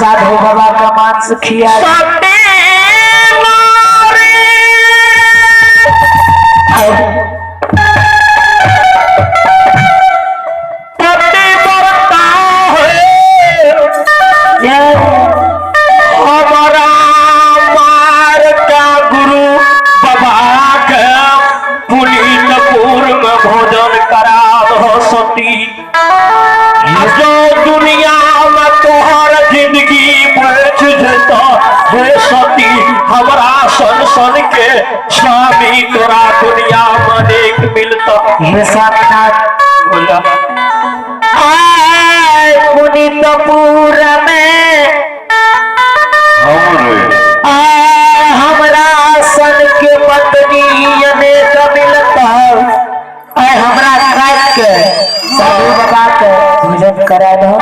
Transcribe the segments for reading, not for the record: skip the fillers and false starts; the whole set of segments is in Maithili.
साधु बाबा का मांस खिया हमारा मार का गुरु बाबा के पुनीतपुर में भोजन करा दो सती। जो दुनिया में तोहर जिंदगी बच जता हे सती, हमरा सन सन के स्वामी तोरा दुनिया में देख मिलता। हे स्वामीनाथ बोला आए पुनीतपुर में हमरा सन के पत्नी अनेक मिलता। आए हमरा काट के साधु बाबा के भोजन करा दो।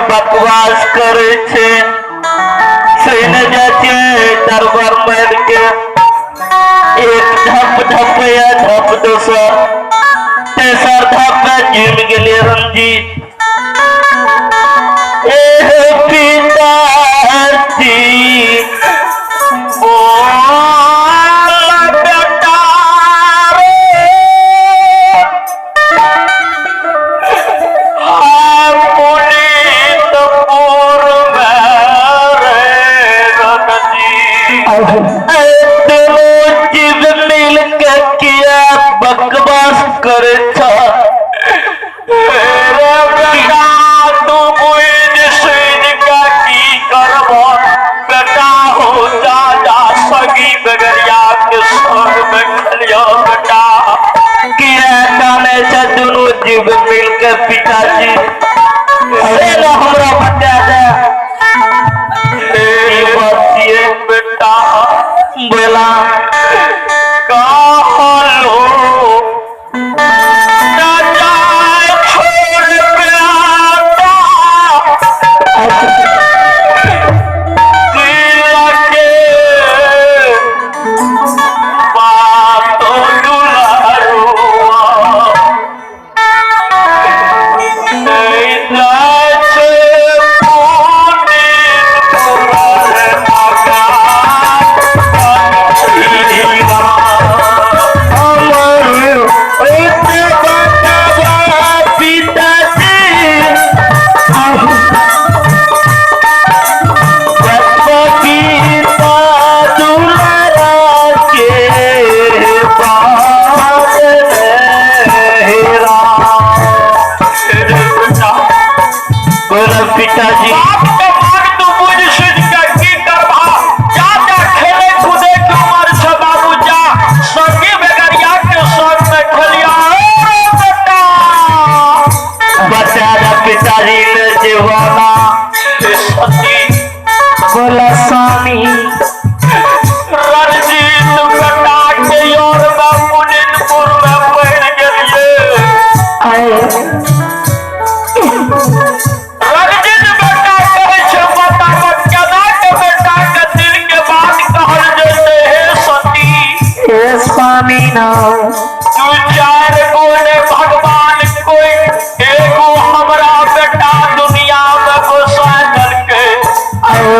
बकवास करे छे सुन जाते दरबार में के एक धप धप या धप दोसर तेसर धप में जिम गेले रंजीत। ए पिताजी बोल बेटा रे हम पुनीतपुर में जीव मिल के पिताजी से ना हमरा बता दे। ई बात छियै बेटा। बोला कहलो ना जाए छोड़ बेटा दिल के बात दुलारुआ नहीं जाए छे पुनीत हमर एते बताबा पिताजी पिता दुलारा के बात हेरा। बोला पिताजी बाप के मांग तू बुझ सुझ के की करबा, जा जा खेले कूदे के उमर छे बाबू, जा संगी बेगरिया के संग में खेलिया। ओ बेटा बता दे पिताजी ने जीवाना। सती बोला स्वामी रणजीत बेटा के your में पुनितपुर में पड़ गेलिए। आए रणजीत बेटा कहै छै बताब केना के बेटा के दिल के बात कहल जेतै। हे सती हे स्वामी ना दू चार गुण भगवान कोई एगो हमरा बेटा दुनिया में बसा देलकै। आए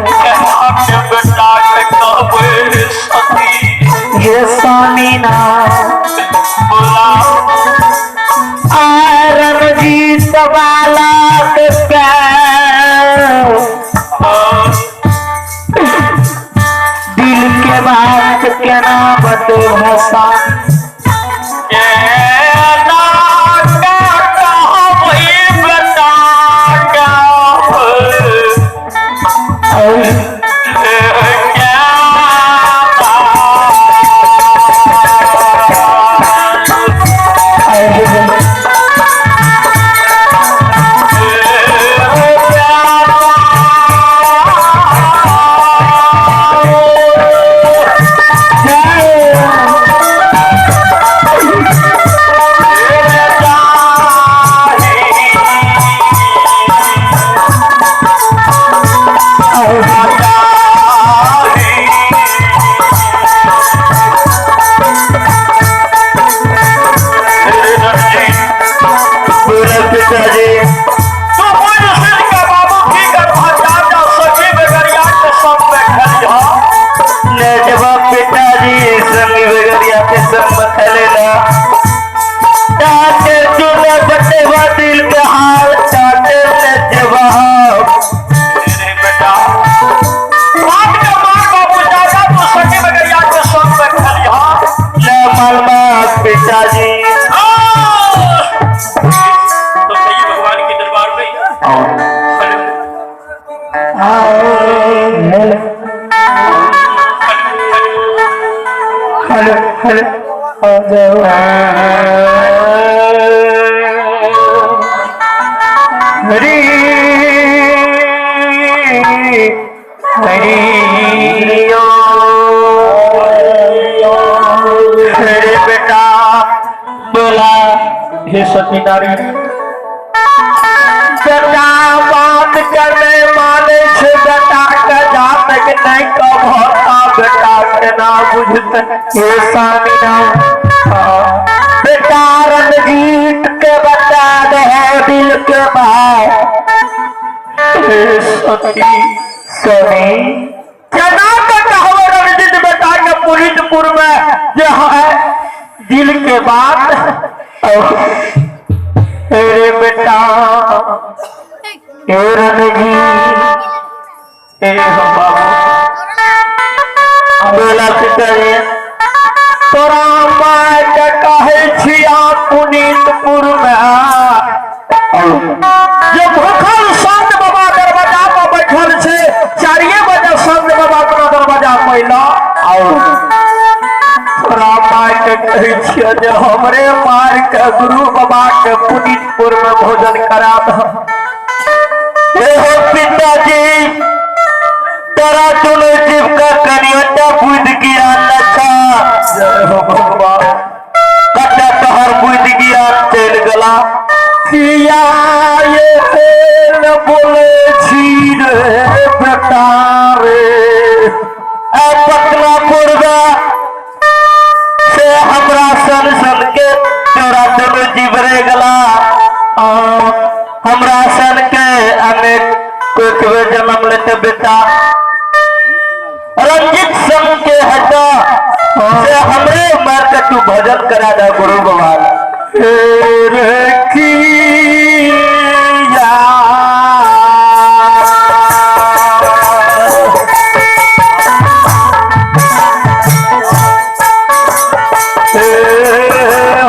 केना के बेटा के कहबै सती। हे स्वामी ना बोला रणजीत वाला के प्यार दिल के बात केना बतेबो स्वामी। केना के कहबै बेटा के बोला पिताजी ने जवाब पिताजी संग बेगरिया के संग खेलेला टाटे चूल्हा बटेवा दिल के हाल टाटे ने जवाब ने मालमा पिताजी। हेलो हेलो आ जाओ। हरि हरि मेरे बेटा बोला हे सती नारी बेटा बात करने माने छे बेटा के जा तक नहीं कभता बेटा के ना बुझते। हे स्वामी ना बेटा रणजीत के बता दे दिल के बात। हे सती स्वामी केना के कहबै रणजीत बेटा के पुनितपुर में जे है दिल के बात। अरे बेटा हे रणजीत हे बाबू बोला पिताजी तोरा माय के कहै छिया पुनितपुर में जे भूखल संत बाबा दरवाजा पर बैठल छै, 4 बजे संत बाबा अपना दरवाजा पर अयला। और तोरा माय के कहै छियै जे हमरे मार के गुरु बाबा के पुनीतपुर में भोजन करा दह। हे हो पिताजी, तोरा दुनू जीव का कनियोटा बुद्धि ज्ञान अच्छा। जय हो भगवान। कटा तोहर बुद्धि ज्ञान चलि गेला। किया ये न बोले छी रे बेटा रे? आ पटनापुर से हमरा सन सन के तोरा दुनू जीव रे गेला। हमरा सन के अनेक कोई जन्म लेते बेटा रंजित संग के हटा से हमरे मार के तू भजन करा दे गुरु बाबा। रे किया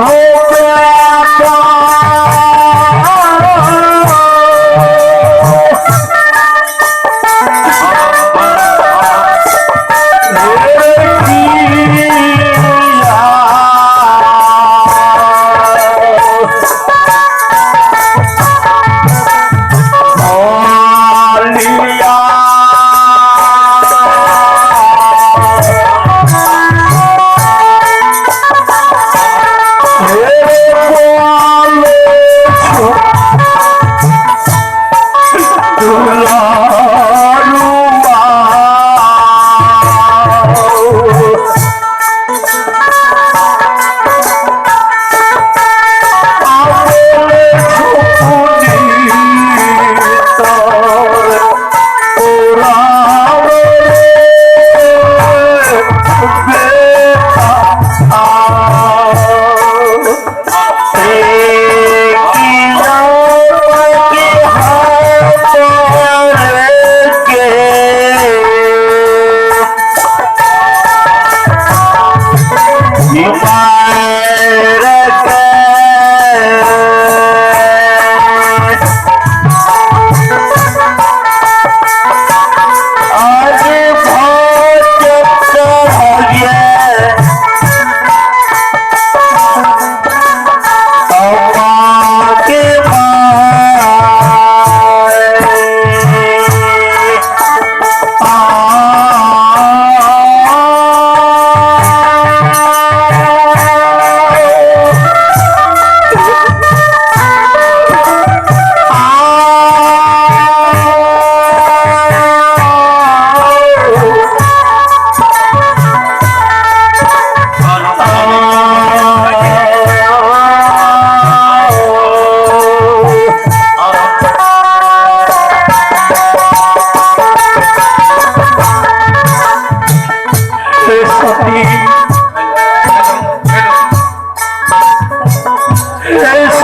हो बेटा,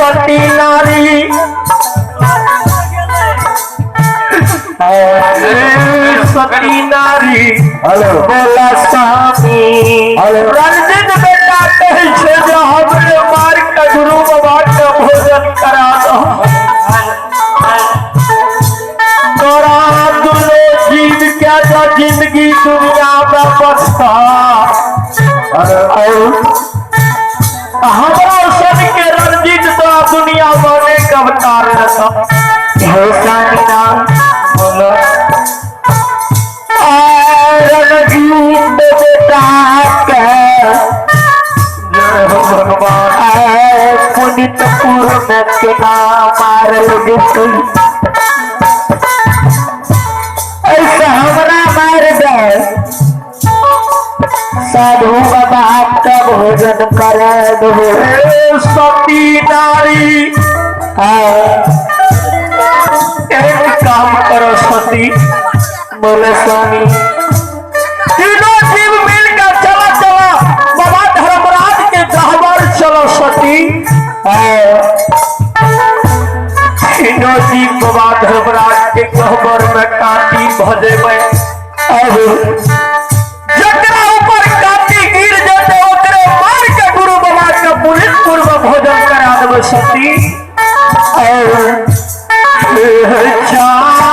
सती नारी, सती नारी। हेलो। बोला स्वामी। हेलो। रंजित बेटा कहै छै जे हमरे मार के गुरु बाबा के भोजन करा दो। तोरा दुनू जीव के जो जिंदगी दुनिया में बसता, हमरा सन के रंजित तो दुनिया में अनेक अवतार रहता। हे साईनाथ, बोलो। रणजीत बेटा के जय हो भगवान। पुनीतपुर में केना मारल जेतै, ऐसे हमरा मार दे साधु बाबा का भोजन करा देबो। हे सती नारी, एक काम करो सती। बोले स्वामी। तीनों जीव मिलकर चला चला बाबा धर्मराज के गहबर चलो सती। तीनों जीव बाबा धर्मराज के गहबर में काटी भजेबै। अब जकरा ऊपर काटी गिर जेतै ओकरे मार के गुरु बाबा के पुनीतपुर में भोजन करा देबै सती। चारा।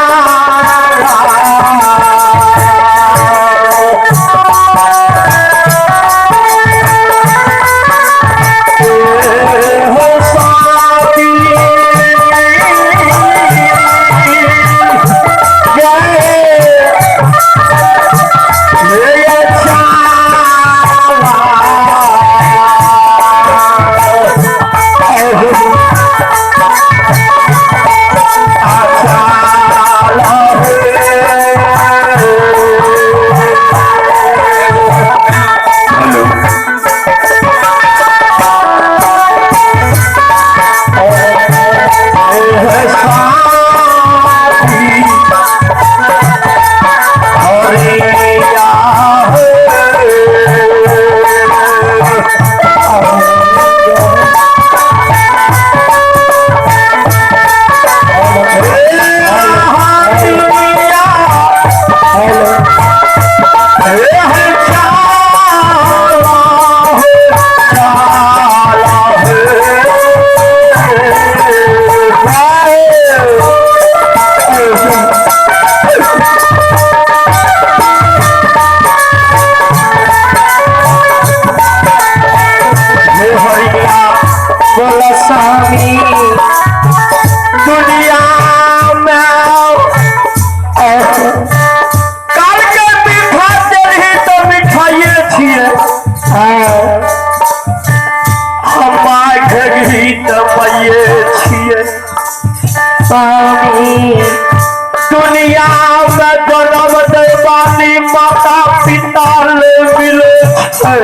में जन्म दै वाली माता पिता ले मिले छै।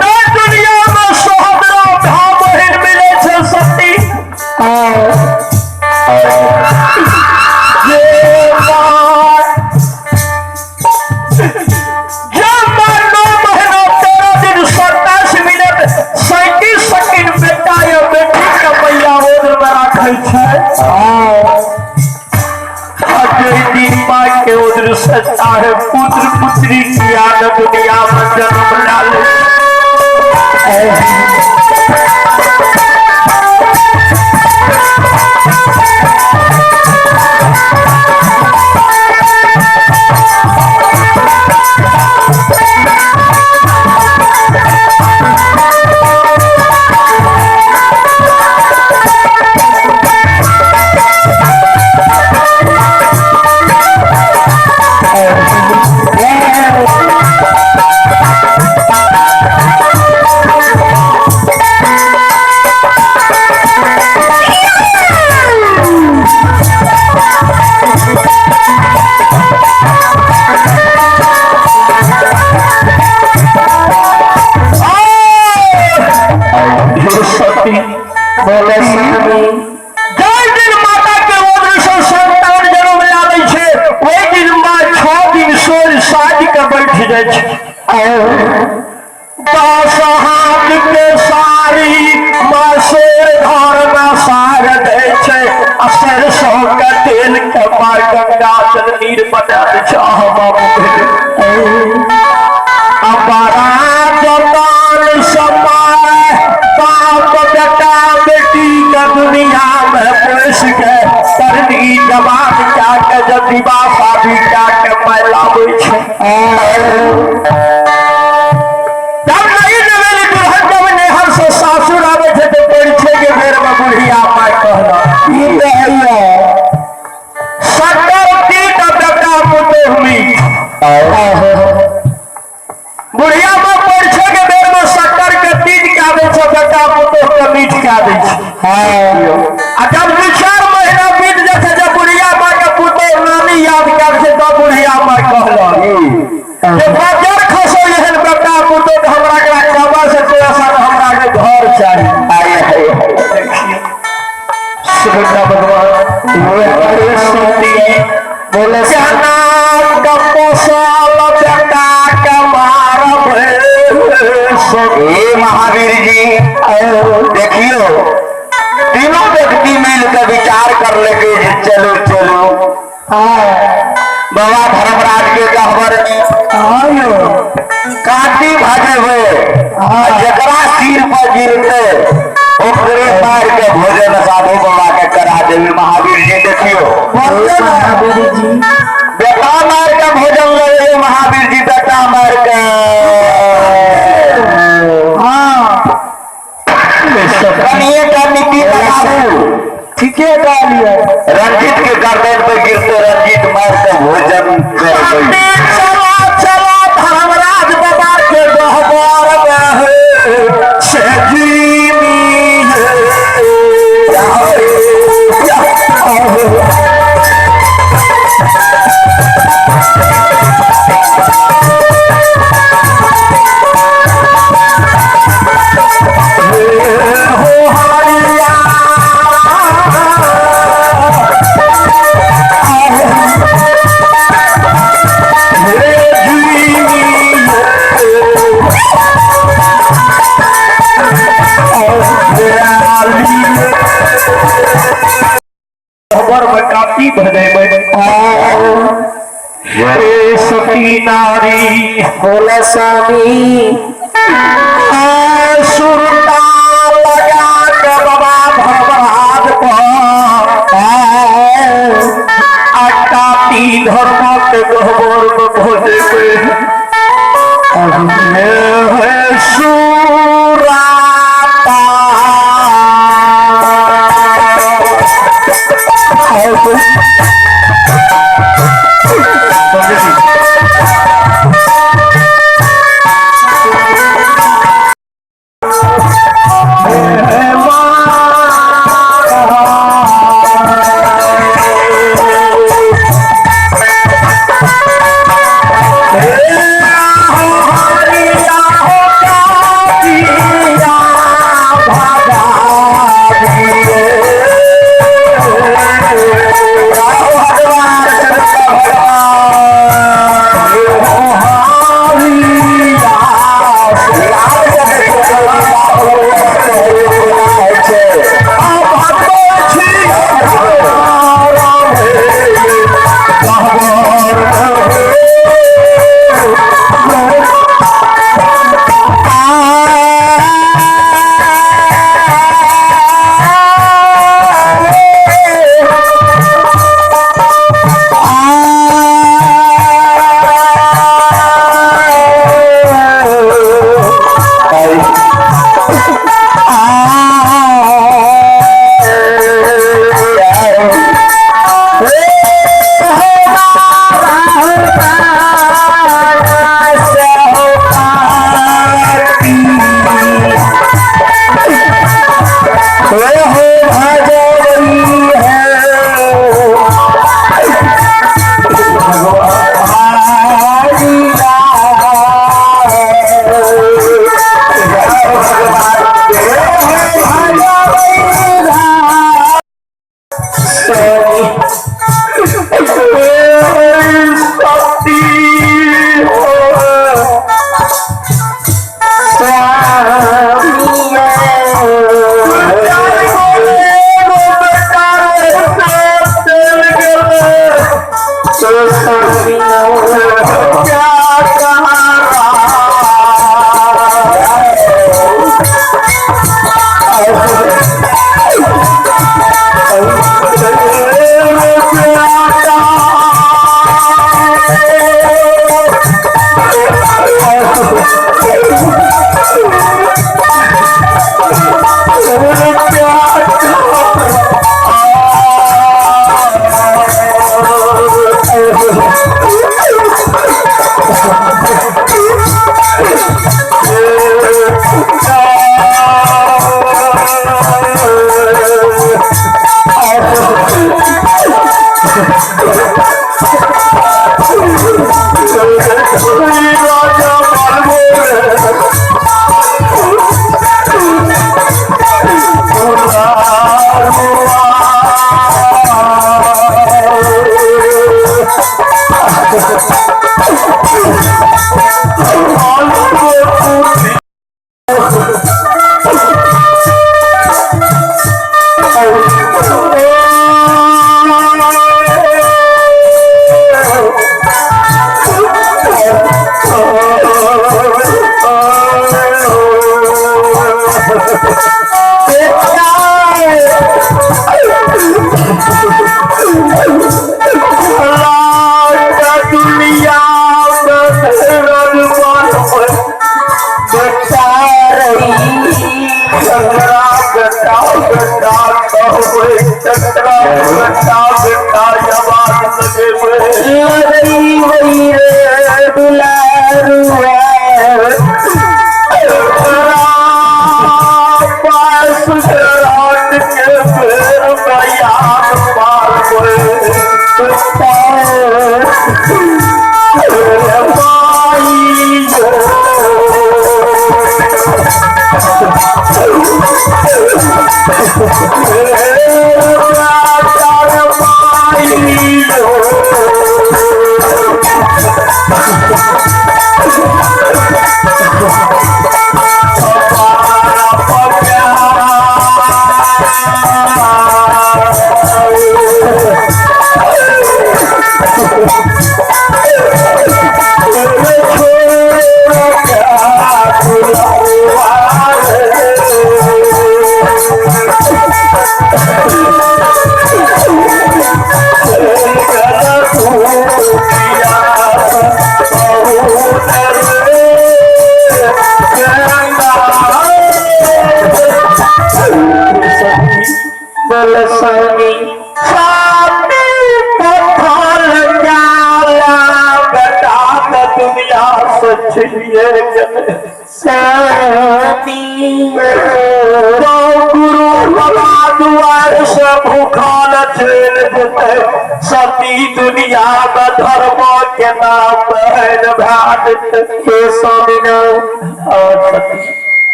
नहि दुनिया में सोहदरा भाय बहिन मिले छै सती। जे माँ जब माँ 9 महीना 13 दिन 27 मिनट 37 सेकंड बेटा या बेटी के मैया ओझ में राखै छै। आ जै दिन माँ के ओझ से चाहे पुत्र पुत्री किया न दुनिया में जन्म ला ले। बोले स्वामी। जाहि दिन माता के उदर से संतान जन्म लाबै छै ओहि दिन माँ 6 दिन सोझ साँझ के बैठ जाइ छै। 10 हाथ के साड़ी माँ शेर घर में साग दै छै आ सरसों के तेल के माँ गंगा जल नीर बना दै छै। अहाँ बाबू बड़ा जवान समाय बाप बेटा बेटी के दुनिया में पोस के तरनी जवान क्या के जब विवाह शादी क्या के माय लाबै छै। जब नहीं नवेली दुल्हन जब नैहर से सासुर आबै छै तऽ परिछे के बेर में बुढ़िया माय कहलक ई कहैया सत्तर तीन बेटा पुतोहु मीठ। बुढ़िया माँ परिछे के बेर में शक्कर के तीज के आबै छै बेटा पुतोहु के मीठ के आबै छै। आ जब 2-4 महीना बीत जाइ छै जब बुढ़िया माँ के पुतोहु नानी याद करै छै तब बुढ़िया माँ कहलक जे बजर खसो एहन बेटा पुतोहु के हमरा के कबा से तोरा साथ हमरा के घर चाही। देखिए सुभद्रा भगवान सुनती बोले चना का पोसल बेटा के मारब। हे महावीर जी देखियो तीनों व्यक्ति मिल के विचार कर लेके चलो चलो बाबा धर्मराज के गहबर में काटी भाजे हुए जकरा सिर पर गिरते ओकरे मार के भोजन साधु बाबा के करा देवे। महावीर जी देखियो महावीर जी बेटा मार के भोजन लगे महावीर जी बेटा मार के। कनिए का नीति लगाबू ठीके कहलिए। रंजीत के गर्दन पे गिरते रंजीत मार के भोजन कर गई। चला चला धर्मराज बाबा के गहबर में से जीनी हो हरिया खबर में काफी भजेबै। हे सती नारी बोले स्वामी। सुरता लगा के बाबा धर्मराज पर काटी धर्म के गहबर में भजेबै। सुराता Oh,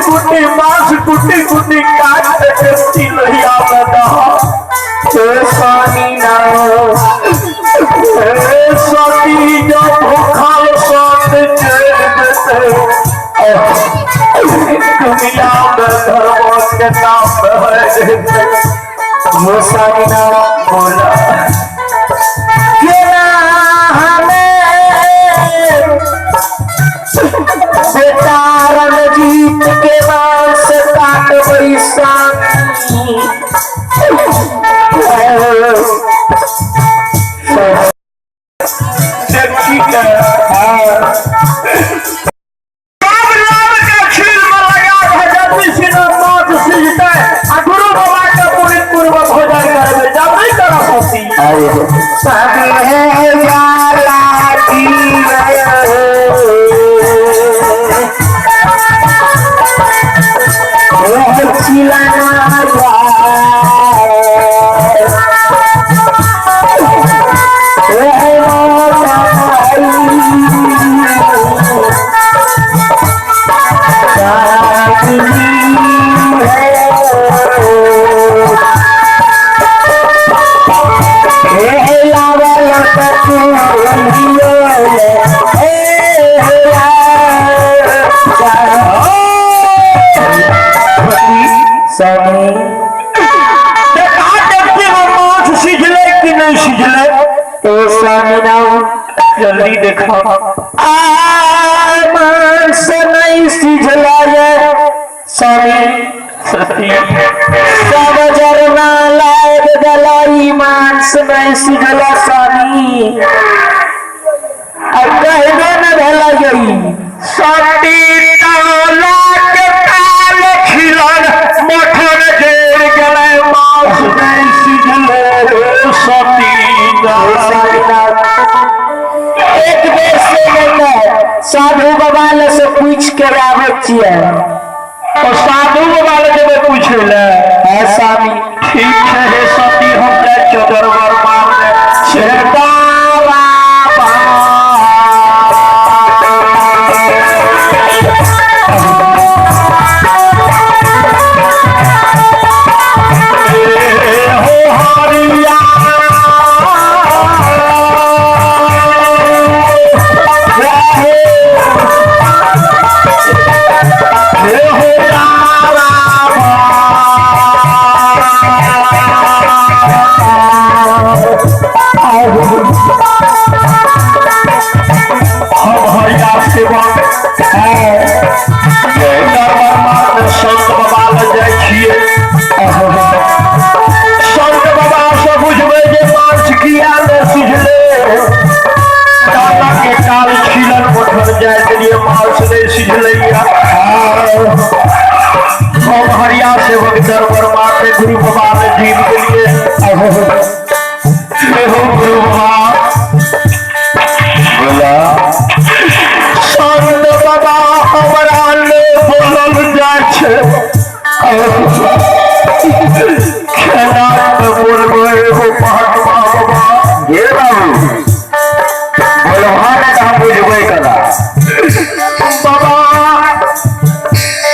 कुटी मांस कुटी कुटी काट के लोहिया में दहा। ए स्वामी नाम, ए सती जो भूखल सत चल देते, दुनिया में धर्म के नाम है। स्वामी नाम बोला केना हमें बेटा रणजीत के मांस काटबै स्वामी। देखी के राम राम के खीर में लगा भजन सिना माछ सिजतै आ गुरु बाबा के पूरी पूर्व भोजन करबै जब नहीं करऽ पड़ती। अरे सब है जाला की स्वामी देखा देखती में माछ सिझलै कि नहीं सिझलै? ए स्वामी नाम जल्दी देखा। मांस नहीं सिझला रे स्वामी, सती सब जरना लाग गलाई मांस नहीं सिझला स्वामी। अब कहबे न भेला गई। सती ताला के ताल खिलन मठन जेर गेलै माछ नहीं सिझलै सती। स्वामी नाम एक बेर से नहीं साधु बाबा ले से पूछ के आबै छियै। तो साधु बाबा लग जेबै पूछै लए? है स्वामी। ठीक छै हे सती, हम जाइ छियौ दरबार मारने। बाबा हो हरिया हे हो रामा। हम हरिया सेवक दरबार मारने संत बाबा लग जाइ छियै। संत बाबा से बुझबै जे मांस किया ने सिझलै। दादा के काल छिलन उठल जाय के लिए मांस नहीं सिझलैया। हम हरिया सेवक दरबार मारने गुरु बाबा ने जीव के लिए। हे हो गुरु बाबा। बोला संत बाबा हमरा ले बोलल जाइ छै, खेना के बोलबै हो महात्मा बाबा? हे बाबू, बोलबा ने तऽ हम बुझबै केना? बाबा,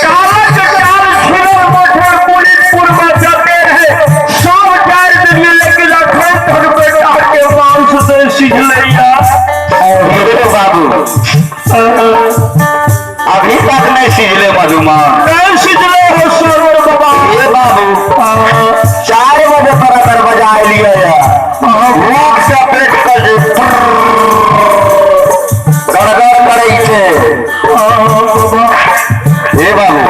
कालक काल छिलल मठर पुलितपुर में जते रहे सब जारि देलियै, लेकिन अखन तक बेटा के मांस नहि सिझलैया। हे बाबू, अभी तक नहीं सिझले मधुमान? नहीं सिझले हो सरोवर बाबा। हे बाबू, 4 बजे तोरा दरवाजा एलियै भूख से पेट के जे गड़गड़ करै छै। हे बाबू,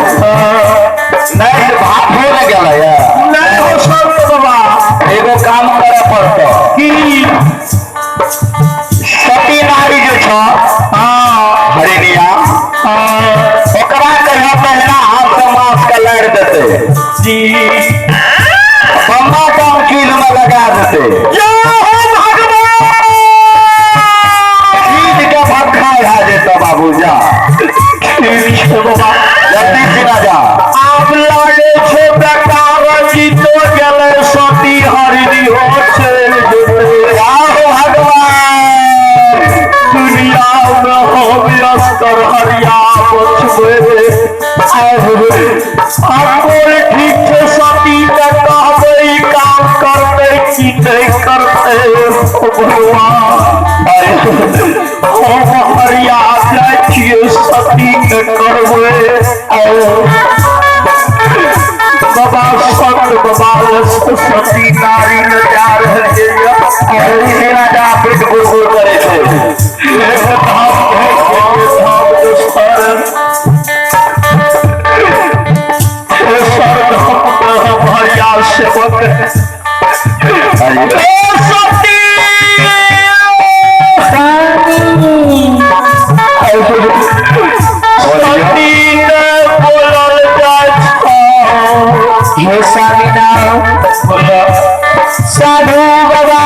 नहीं से भात हो ने गेलै? नहीं हो सरोवर बाबा। एगो काम करे पड़तौ। की? सती नारी जे छ हरिणिया, ओकरा कहियो पहला हाथ से मांस के लारि देतै जी। बम्बा काम चूल्ह में लगा देतै। जय हो भगवान। चीज के भक्खा भए जेतौ बाबू, जा। ठीक छै बाबा। जल्दी सिना जा। आब लागे छै बेटा रंजीतो गेलै, सती हरिणी हो चलि जेतै। जा हो भगवान। दुनिया में हम अस्कर हरिया बचबै। बोल ठीक छै सती के कहबै ई काम करतै की नहि करतै। ओ भगवान, हम हरिया जाइ छियै, सती के करबै। बाबा संत बाबा सती नारी ने जा रहल छै। राजा पेट गुड़ करै छै। एक धाम एक धाम दोसर तेसर धाम हरिया सेवक। ओ सती, सती ने बोलल जाइ छौ। हे स्वामीनाथ, साधु बाबा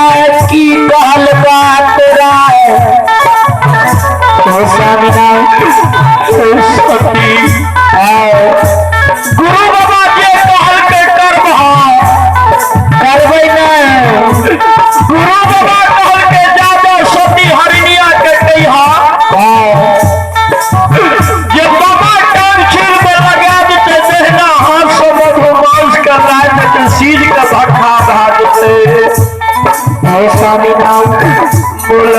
की कहल बात राय। हे स्वामीनाथ, सती, गुरु बाबा जे कहलकै करबह? करबै नहि। गुरु बाबा कहलकै जाबो सती हरिणिया के कहिहा जे बाबा टांग छील में लगा देतै, दहिना हाथ से मधुमांस के लाय देतै, सीज के भट्ठा भए जेतै। हे स्वामीनाथ, बोल।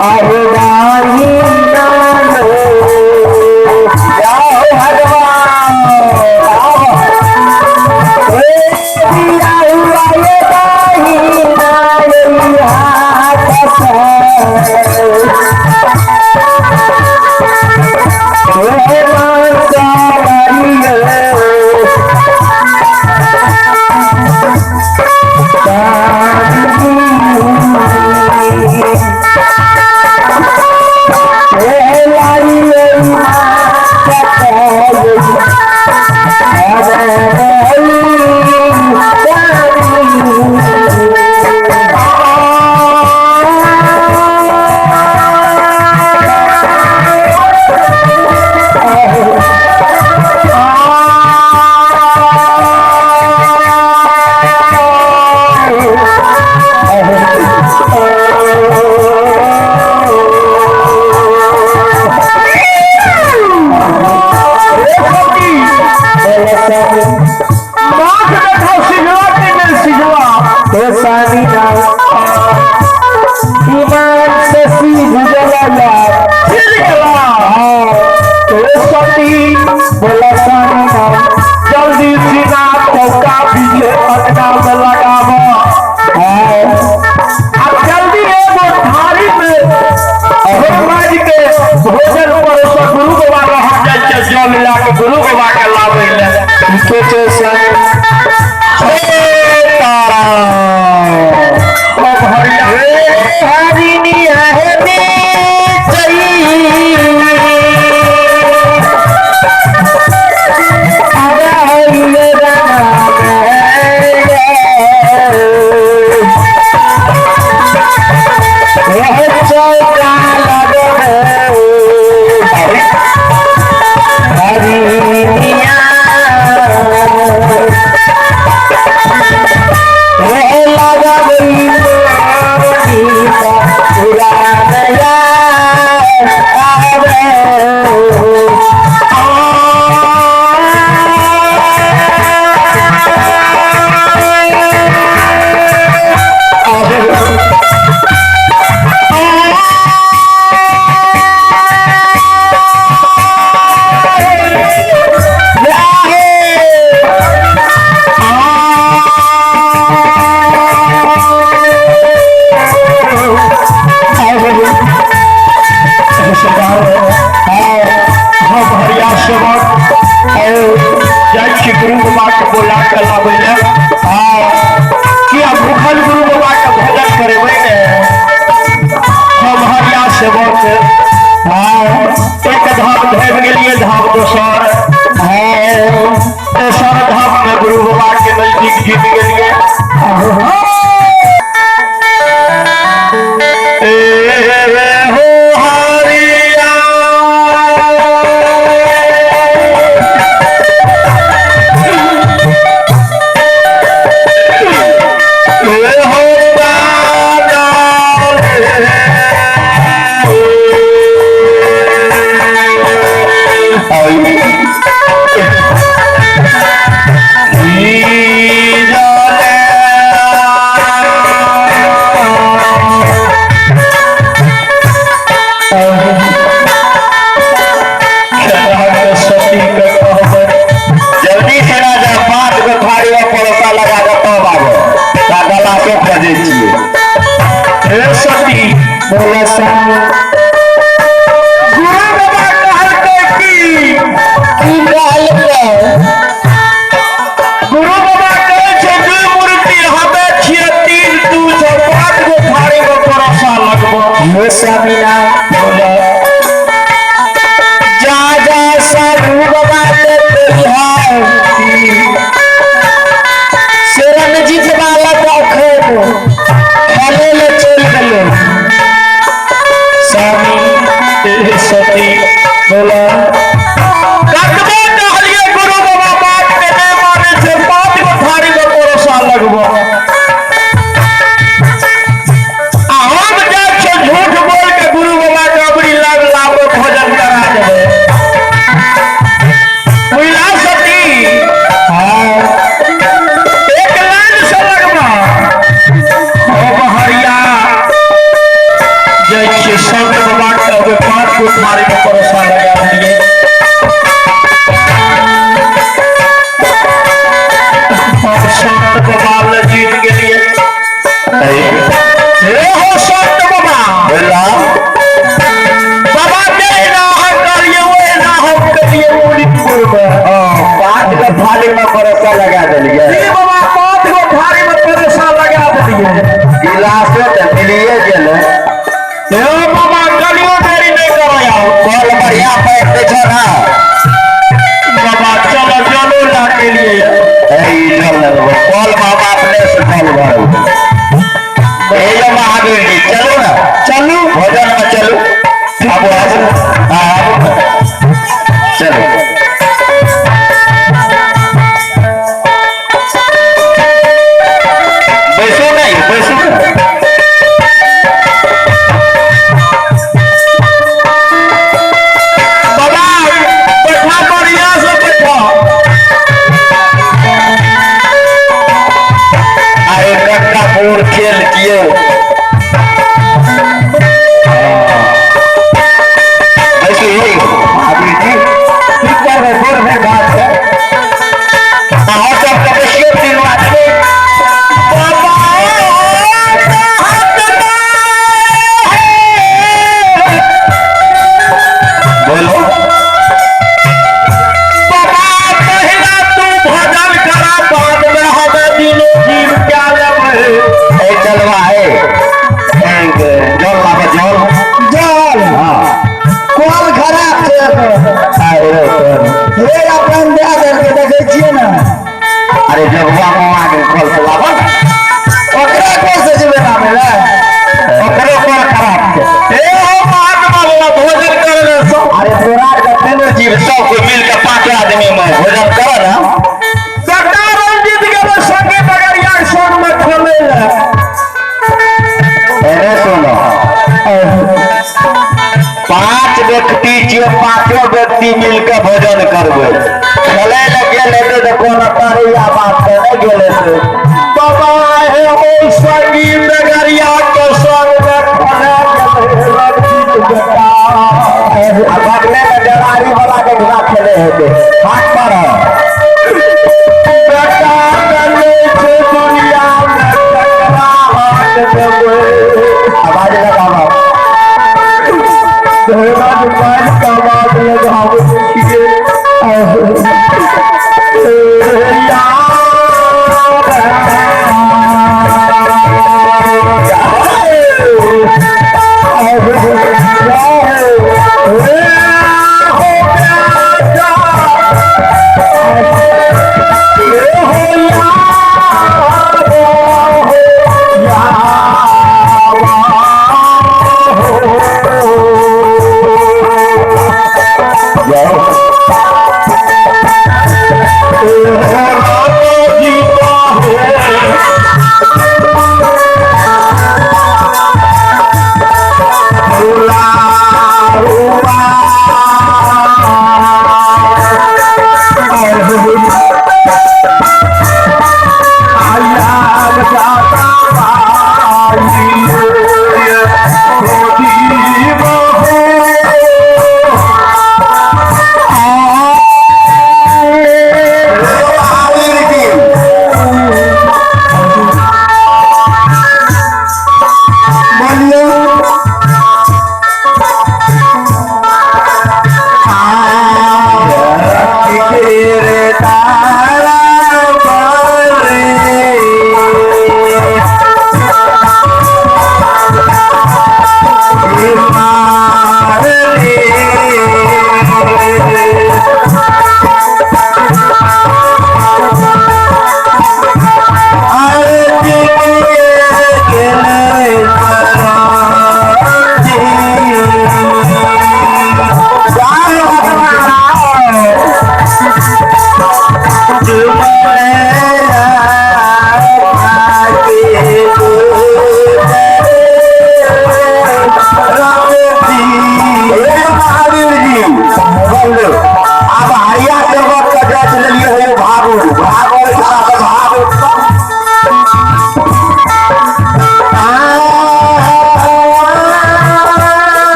आहे दाही नाम जाओ भगवान, हे दिया हुआ ये दाही नाम हाथ से हे माता। माछ देखो, सिझला कि नहि सिझला? हे स्वामी, ईमान से सीध गया। सिझ गेला। हे सती, बोला स्वामी। जल्दी सीना चौका पीछे अंगना में लगाब। आ जल्दी एगो थाली में भगवान के भोजन परोस। गुरु बाबा रह जाइ छै जल लए के गुरु बाबा के लाबै लए। ठीके छै स्वामी। हे तारा। हम हरिया हरिणी है। चौका लगो हरिणिया। गिलासो खोजै छियै। हे सती, बोला स्वामी। गुरु बाबा कहलकै की? की कहलकै? गुरु बाबा कहै छै दू मूर्ति हमे छियै, 3 2 6 5 गो थारी में परोसा लगबो। हे स्वामी ना बोला, जा जा साधु बाबा के कहिया से रणजीत बालक अखन खेले ले चलि गेलै। स्वामी, हे सती, बोला। कतबो कहलियै गुरु बाबा बात के नहि मानै छै, 5 गो थारी में परोसा लगबो। आ हम जाइ छियै झूठ बोल के गुरु बाबा के अबरी लग लाबो, भोजन करा देबै। बुझला सती? हाँ। एक लाइन से लगबा। ओ बहरिया जाइ छियै संत बाबा के ओहि 5 गो थारी में परोसा लगा दिए। हम संत बाबा ले जीत गेलियै। हे हो संत बाबा, बोला। बाबा जहिना अहाँ कहलियै ओहिना हम केलियै उड़ीपुर में। 5 गो थाली में परोसा लगा देलियै। जी बाबा, 5 गो थारी में परोसा लगा देलियै। गिलासो तऽ मिलिए गेलै। हे बाबा, कनियो देरी नहि करय आउ। कल बढ़िया पैक दै छौ ना? बाबा चलो, जलो ला के लिए। ए, ई जल लेबै कल बाबा, अपने से जल भरू। हे यौ महावीर जी, चलू ना। चलू। भोजन में चलू। आबू आबू, हाँ आबू, चलू। बैसू नहीं, बैसू ना। बाबा बैठा, बढ़िया से बैठा। अरे कक्का पूर खेल किए। बैसू यही महावीर जी। की करबै, बोर भेल बात है। अहाँ सब के बैसियो तीनू आदमी। बाबा बोलो। बाबा, पहिला तू भोजन करा, बाद में हमें दिलो जीव क्या लेबै। ए चलवा है, एक जल लाबो, जल। जल? हाँ। कल खराब छै एकर। अरे हे अपन दए देलकै, देखै छियै ने। अरे जगुआ मामा के कल से लाबो ना। ओकरा कोन से जेबै लाबै लए? ओकरो कल खराब छै। हे हो महात्मा बाबा, भोजन करे ले सब। अरे तोरा के तीनू जीव सब कोई मिल के 5 आदमी में भोजन करो ना। बेटा रंजीत गेलै संगे बगरिया संग में खेलै ले। अरे सुनो, 5 व्यक्ति छियै, 5 व्यक्ति मिलके भोजन करबै। खेलै लए गेल हेतै तऽ कोनो करैया बात तऽ नहि गेल हेतै। बाबा हे ओ संगी बगरिया के संग में खेलै गेलै रंजीत बेटा। आ बगले में जरारी वाला के घुरा खेले हेतै हाथ पर। बेटा चलै छै दुनिया में ककरा हाथ देबै? आवाज लगाबो। तोरा मोबाइल का आवाज लगाबै छियै।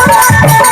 Thank you.